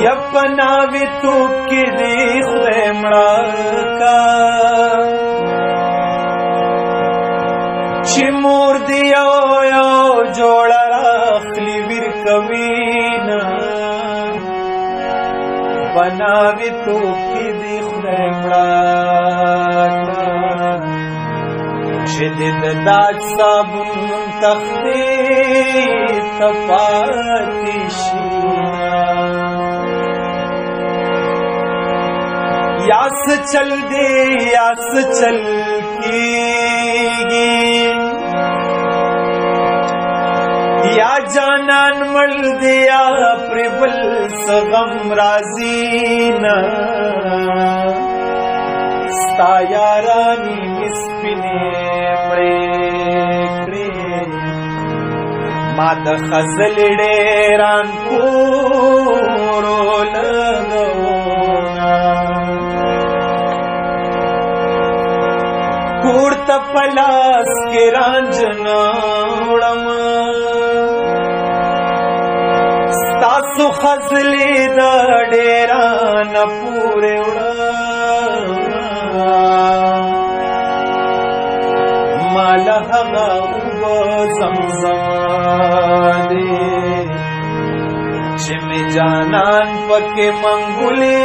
یا پناوی تو کې دی خدای مړه کا، چې مور دی یو یو جوړه راخلی ویر کوي نه، بناوی تو کې دی خدای مړه کا، چې د داج صابون تختې ته پاتې شي. یاس چل دے یاس چل کیږي، یا جانان مل دیا پر بل سغم راضی نه، ستا یارانی مسپینې مړې کړې، ما د خزل ډېران کورو لګونا. کور ته پلاس کې رانجنا وړم، ستاسو خزلې د ډېران پورې وړم، مال هغه اوبه زمزم دی چې مې جانان پکې منګولې